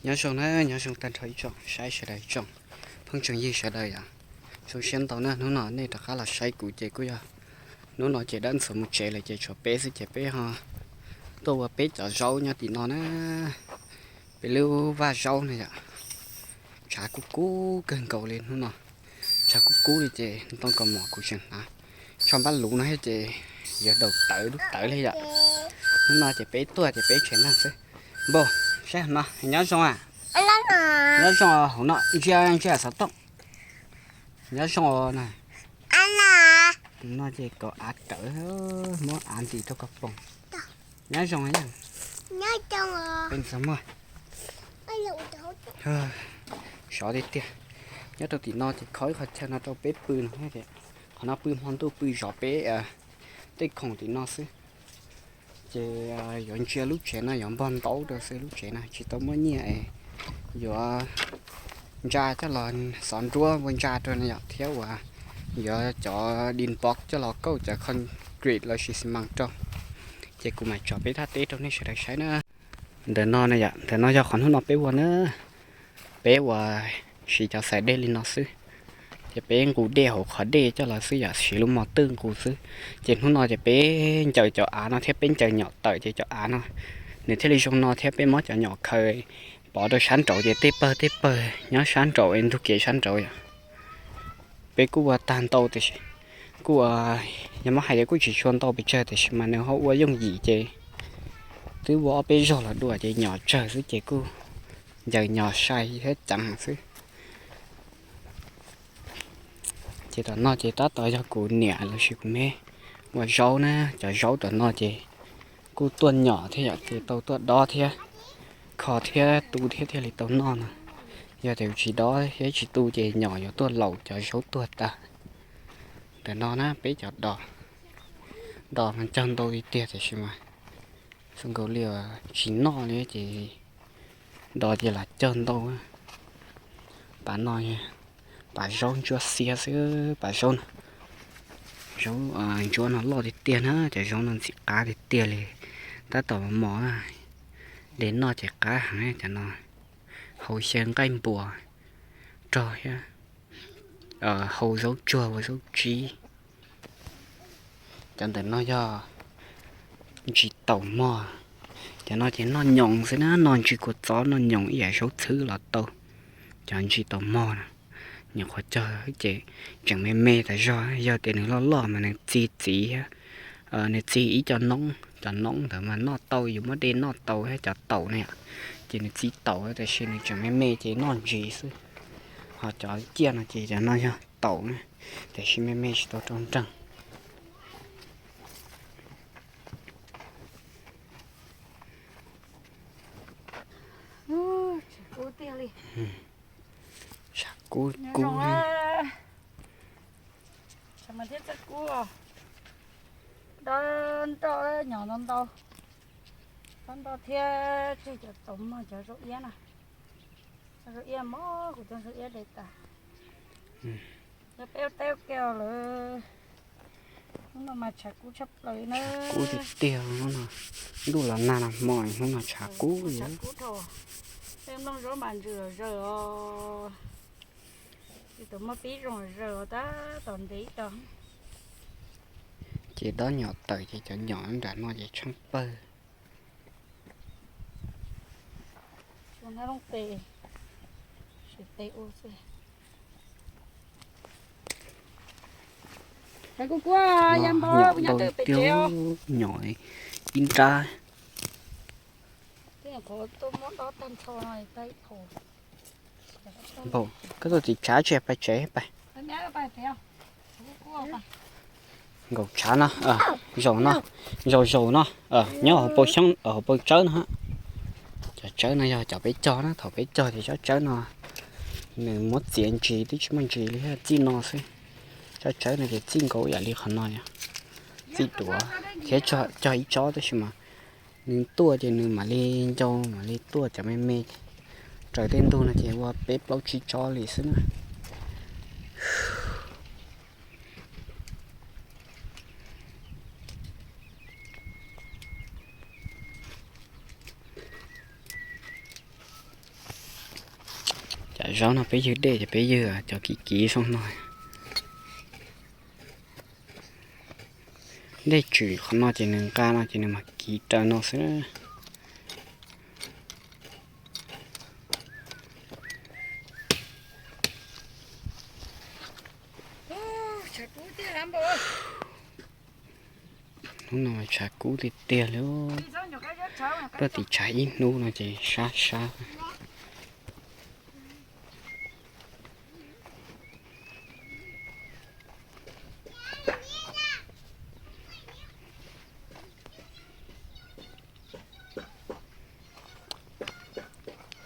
Nyob zoo na, nyob zoo tag nrho ib tsoom saib sawv daws, ib tsoom phooj tsoom ywg sawv daws yom. Zoo siab ntau na, hnub no nej rov qab los saib kuv ces kuj yog, hnub no ces dab ntxuav mus tsev lawm ces tshuav peb xwb ces peb ho tuaj ua peb cov zaub nyob tim no na. Peb lub vaj zaub no yom, tshav kub kub kawg nkaus li hnub no. Tshav kub kub li ces ntoo kaus mom kuv tseem hnav tsho npab luv no thiab ces yuav daus tawv lub tawv li yom. Hnub no ces peb tuaj ces peb tshev neeg xwb. Npauj, saib no, nyob zoo a? Nyob zoo hauv no, ntsia ntsia xov tooj. Nyob zoo na. No ces kom av kawm, muab av ntim rau kom poom. Nyob zoo yom. Sov tiag tiag. Nyob rau tim no ces kho ib qho chaw no rau peb pw no, qhov no pw hmo ntuj pw zov peb tej khoom tim no xwb. Ces yuav ntsia lub tsev no yuav npog ntaub rau xwb, lub tsev no tsis tau muaj nyiaj es yuav ntsa coj los xov nruab ua ntsa rau no yom, thiab uas yuav cov din pob coj los kauj cov concrete los sis xi mas rau. Ces kuv mam tso peb thaj teb rau nej sawv daws saib na. Ntawm no na yom, ntawm no yog qhov hnub no peb ua na, peb ua siv cov xais dej li no xwb. Ces peb nqus dej hauv qhov dej coj los xwb yom, siv lub mos twj nqus xwb. Ces hnub no ces peb ncaws cov av no thiab peb ncaws nyom tawm ces cov av no nws thiaj li zoo no thiab peb muab cov nyom khaws pov rau sab nraud ces tej pawg tej pawg nyob sab nraud es ntug kev sab nraud yom. Peb kuj ua tag ntau tiam sis kuj ua, yog muab hais tias kuj tsis tshua ntau pes tsawg tiam sis mas nws ho ua yooj yim ces twb ua ob peb zaug los dua ces nyom tsawg xwb ces kuj ncaws nyom sai thiab ceev xwb. Ces tom no ces tab tom yog kuv niam los sis kuv me ua zaub na, cov zaub tom no ces kuj tuaj nyom thiab yom, ces tau tuaj dob thiab kho thiab tu thiab thiaj li tau noj no. Yog tias tsis dob thiab tsis tu ces nyom yuav tuaj laus cov zaub tuag tag. Ntawm no na peb cov dos, dos mas cog ntau tiag tiag tiam sis mas xoo nkaus li tsis noj li ces dos ces lam cog ntau. Pas no, pas zaub ntsuab xiab xwb pas zaub no. Zaub ntsuab no loj tiag tiag na, cov zaub no ntxim qab tiag tiag li, tab tom mos mos, de noj ces qab heev cov no. Hau xyaw nqaij npuas rog thiab hau zaub tsuag ua zaub tsib. Cov ntawm no yog ntsis taum mog, cov no ces noj nyoos xwb na, noj ntsis kua txob noj nyoos ib yam zaub txhwb los tau. Cov ntsis taum mog no, nyuam qhuav cog ces tseem me me tas zog, yog tias nws loj loj mas nws txi txiv thiab, nws txi ib co noob, cov noob ntawd mas noj tau, yus muab de noj tau thiab cov taum na yom. Ces nws txi taum tiam sis nws tseem me me ces noj ntsis xwb. Ho cov ciaj no ces cov no yog taum na, tiam sis me me tsis tau rau nreeg. Tshav kub kub li. Tshav mas thiab txawj kub os. Dob nroj nyom ntau ntau. Dob nroj thiab tseg cov taum mog, cov zaub iab na. Cov zaub iab mog, kuv cov zaub iab de tas. Yog peb ua teb ua ke lawm. Hnub no mas tshav kub tshaj plaws li na. Kub tiag tiag hnub no. Ntuj los nag los hmo, hnub no tshav kub li. Tshav kub dhau. Peb nplooj zaub mas ntsws los zaws os. Tsis tau muaj pib zoo los zaws os, tab tom ntev ib co. Ces dob nyom tawm ces cov nyom nram no ces tsheej pawg. Nyom ntau tiag, nyom ib nrab. Npaum, koj tuaj tim tshav tsis pais tsev pais. Nkaum tshav no, zaum no, zaum zaum no, nyob hauv paus xyoob, hauv paus tsawb no. Cov tsawb no yog cov peb cog na, thaum peb cog ces tsob tsawb no nws muab txiav ntsis twb tsis muaj ntsis li, txij no xwb. Tsob tsawb no ces txij nkaus yam li qhov no, txij duav thiab cog ib tsob tab sis mas nws tuaj ces nws mam li ncau mam li tuaj cov me me. Raws tej ntug no ces ua peb plaub tsib tsob li xwb na. Zaub no peb ywg dej ces peb ywg cov kiv kiv zoo no. Dej tswm qhov no ces nws nqa no ces nws mam kiv raws no xwb. Hnub no tshav kub tiag tiag li. Tuaj tim tshav ib hnub no ces sab sab.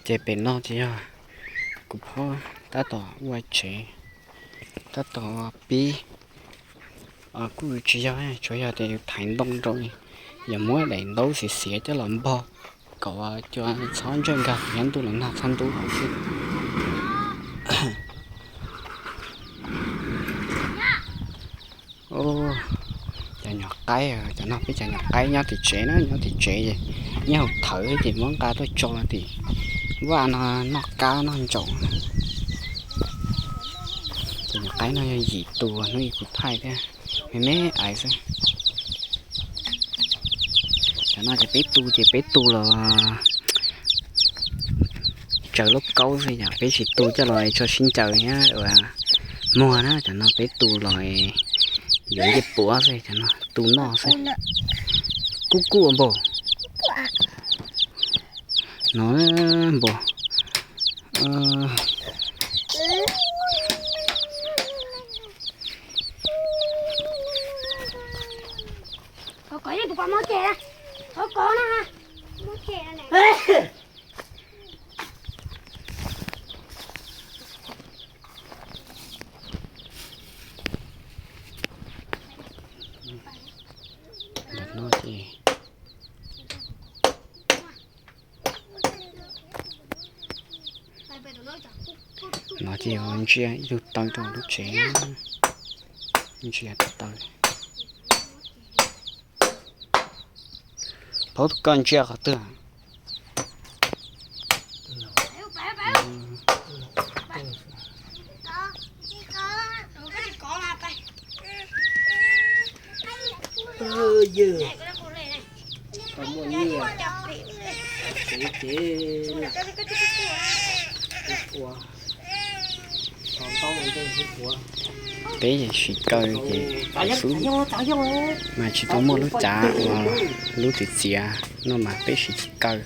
Ces pem no ces yog kuv phob tab tom ua tsev, tab tom pib, kuj tsis yog, tsuas yog tias yus thaiv ntoo rau, yog muab daim ntaub xiav xiav coj los npog kom cua txhob ntsawj nkag nyob ntuj los nag txhob ntub hauv xwb. Cov nyuam qaib, cov no peb cov nyuam qaib nyob tim tsev na, nyob tim tsev es nyob hauv thawv ces muab nqa tuaj tso tim vaj no noj qab noj ntsaum. Cov nyuam qaib no yog yim tus, hnub ib kuv thaij thiab, me me aiv xwb. Cov no ces peb tu ces peb tu los tsaws lauj kaub xwb yom, peb tsis tu coj los tso sib ncaws thiab ua muag na, cov no peb tu los yuav ncej puav xwb, cov no tu noj xwb. Kuj kuj npaum no npaum. Ntawm no ces no ces ntsia ib tug taw rau lub tsev, ntsia taw. Paub tus koj ntsia qhov twg? Yog, muaj nyiaj, tsev ces ua, tau ntaub ua ntej xwb puav. Peb sim kaw ces xub mas tsis tau muaj lub cav uas lub txiv txiav no mas peb sim tsis kaw,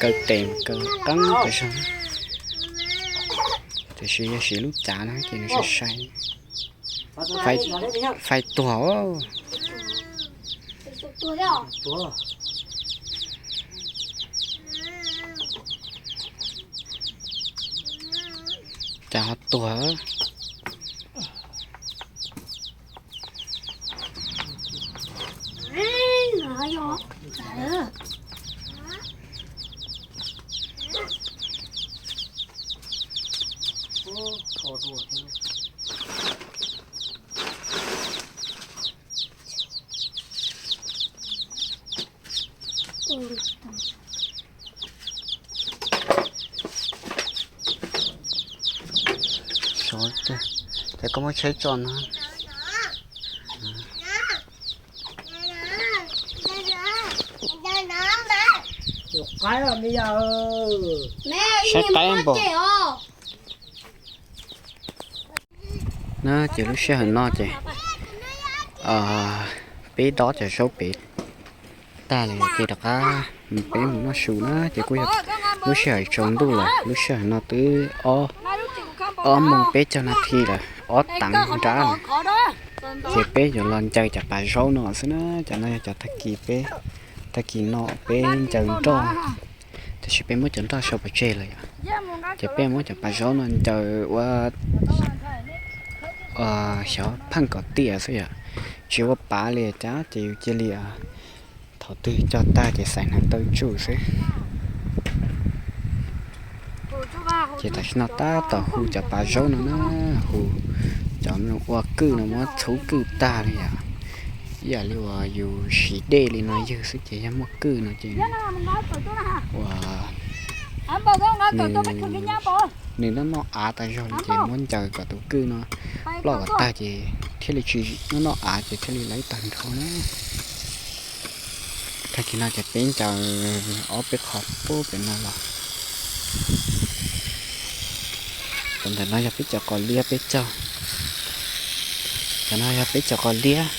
kaw tes kaw qeeb kaw zog. Tiam sis yog siv lub cav no ces nws sai sai, fais tuag. Cas ho tuag? Ces koj muab tsheb tso no. Saib qaib npaum. Na ces lub sij hawm no ces peb dob cov zaub pem tag li ces rov qab peb mus noj su na ces kuj yog lub sij hawm tsaus ntuj lawm, lub sij hawm no twb ob moos peb caug nas this lawm, ob teev nrab lawm. Ces peb yuav los ncaws cov pas zaub no xwb na, cov no yog cov tag kis peb, tag kis no peb ncaws nroj, tiam sis peb muab cov nroj sau pov tseg lawm yom. Ces peb muab cov pas zaub no ncaws ua xyov pheej kom tiam xwb yom, tsis ua pav li cas ces yus cia li thaum twg cog tag ces xaiv hneev taw tsuj xwb. Ces tam sim no tab tom hu cov pas zaub no na, hu cov ua kwj no muab txhub kwj tag li yom. Ib yam li uas yus siv dej li no ywg xwb ces yog muaj kwj no ces uas nws Nws noj noj av tag zog li ces muab ncaws kom tus kwj no ploj kom tag ces thiaj li tsis noj noj av ces thiaj li laiv tag nrho na. Tag kis no ces peb ncaws ob peb qho pub pem no los. Cov ntawm no yog peb cov qos liab peb cog. Cov no yog peb cov qos liab.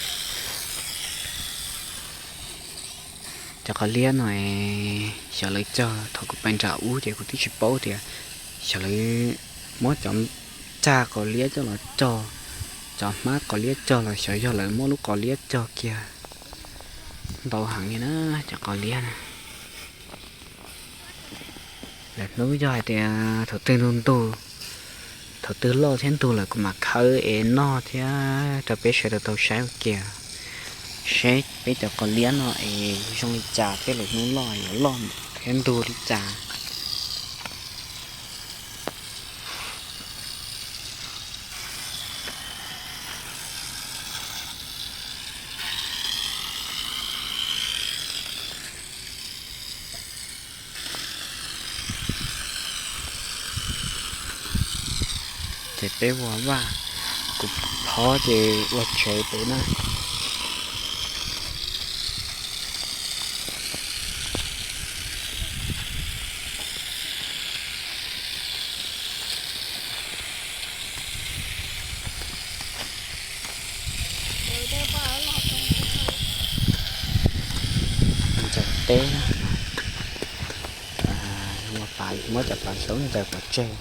Cov qos liab no xyov lawv cog thaum kuv pais nram ub ces kuv twb tsis paub tias xyov lawv muab cov cag qos liab coj los cog, cov hmab qos liab cog los xyov yog lawv muab lub qos liab cog kiag. Ntau heev li na, cov qos liab na. Lwm hnub yog hais tias thaum twg ntug ntug, thaum twg loj thiab ntug lawm kuv mam khawb es noj thiab rau peb sawv daws tau saib ua ke, seb peb cov qos liab no es zoo li cas thiab lwm hnub loj yuav loj thiab ntug li cas. Ces peb ua vaj, kuv phob ces ua tsev pem na. Ncaws teb, muab cov pas zaub ncaws pov tseg.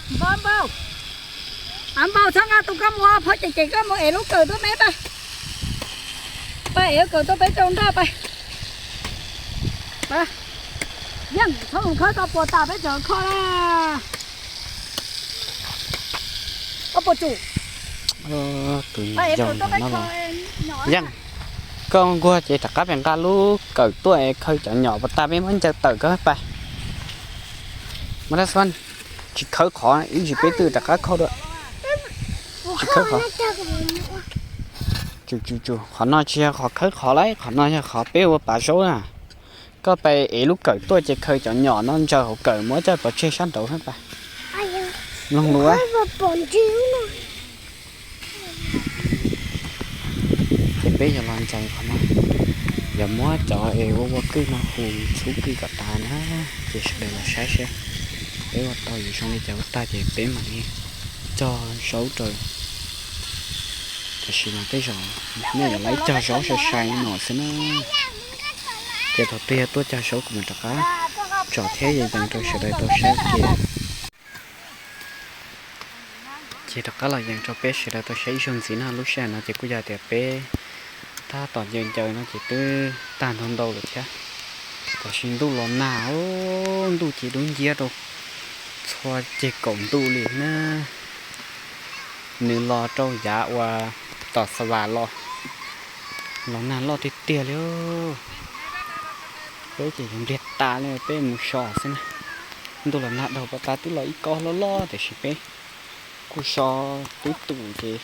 Npau, npau, av npau, txhob nqa tus koj mus, phob ces ces koj mus ev lub kawm tuaj peb pab. Pab ev lub kawm tuaj peb rau nroj pab. Yeej, txhob mus khawb koj puas tas peb tseem kho na. Koj puas tsum? Tus yog no los, Yeej, koj nquag ces rov qab pem nqa lub kawm tuaj es khaws cov nyom puas tas peb muab ncaws tawm koj pab. Muab rab xab, tsis khawb qhov ib ntsis peb twb rov qab kho dua. Tsis khawb qhov. Tsum tsum tsum, qhov no tsis yog qhov khawb qhov lauj, qhov no yog qhov peb ua pas zaub na. Koj pab ev lub kawm tuaj ces khaws cov nyom no ntsaws hauv kawm muab coj pov tseg sab nraud na pab. Mloog lus. Ces peb yuav los ntsaws qhov no, yuav muab cov es ua ua kwj no hu txhub kwj kom tas na. Ces sawv daws los saib seb peb ua tau yuav zoo li cas ua tag ces peb mam li cog zaub rau. Tam sim no tej zaum nej yuav laib cog zaub sai sai no xwb na. Ces thaum twg yog tuaj cog zaub kuv mam rov qab tsom thiab yees rau sawv daws tau saib ua ke. Ces rov qab los yees rau peb sawv daws tau saib ib zaug ntxiv na. Lub sij hawm no ces kuj yog tias peb tab tom ncaws ncaws no ces twb tag ntau ntau lawm thiab. Tam sim ntuj los nag, ntuj ces dub nciab rau txhua ceg kaum ntuj li na. Nws los rau yav uas tom Xa Vas los, los nag loj tiag tiag li. Peb ces yuav npliag tas li peb mus so xwb na. Ntuj los nag dhau pov tas twb los ib kob loj loj tiam sis peb kuj so twb tus ces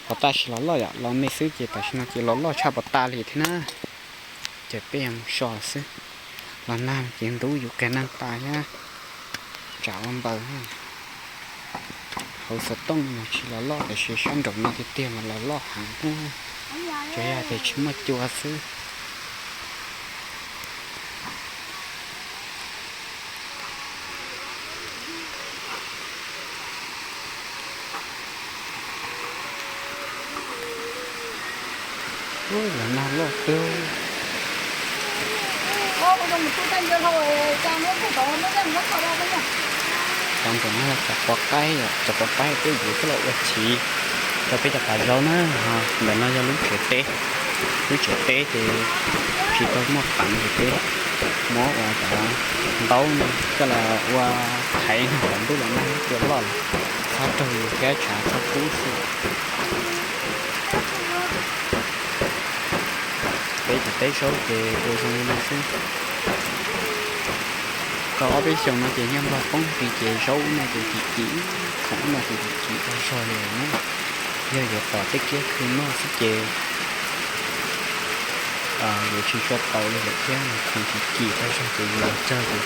pov tas sis los loj yom, los me xwb ces tam sim no ces los loj tshaj pov tas li thiab na. Ces peb yuav mus so xwb. Los nag ces ntub yus qias neeg tas thiab. Tsam ua npaws, hauv xov tooj mas tsis los loj tiam sis sab nraum no tiag tiag mas los loj heev thiab. Tsuas yog tias tsis muaj cua xwb. Los nag loj tiag. Cov ntawm no cov quav qaib, cov quav qaib peb yuav coj los ua chiv rau peb cov pas zaub na. Ntawm no yog lub tsev teb, lub tsev teb ces tsis tau muaj peev ces peb muab ua cov ntaub no coj los ua thaiv no kom ntuj los nag cua loj lawm txhob raug yus thiab tshav txhob kub xwb. Peb cov teb zaub ces ua zoo li no xwb. Tau ob peb xyoos no ces nyob nplog poob ris ces zaub no ces kim kim, khoom no ces kim kim tag zog li na. Yog yuav pom tej kiab khw noj xwb ces yuav tsis tso tau li lawm thiab, nws khuv tsis cim, tab sis ces yus los tsawg ces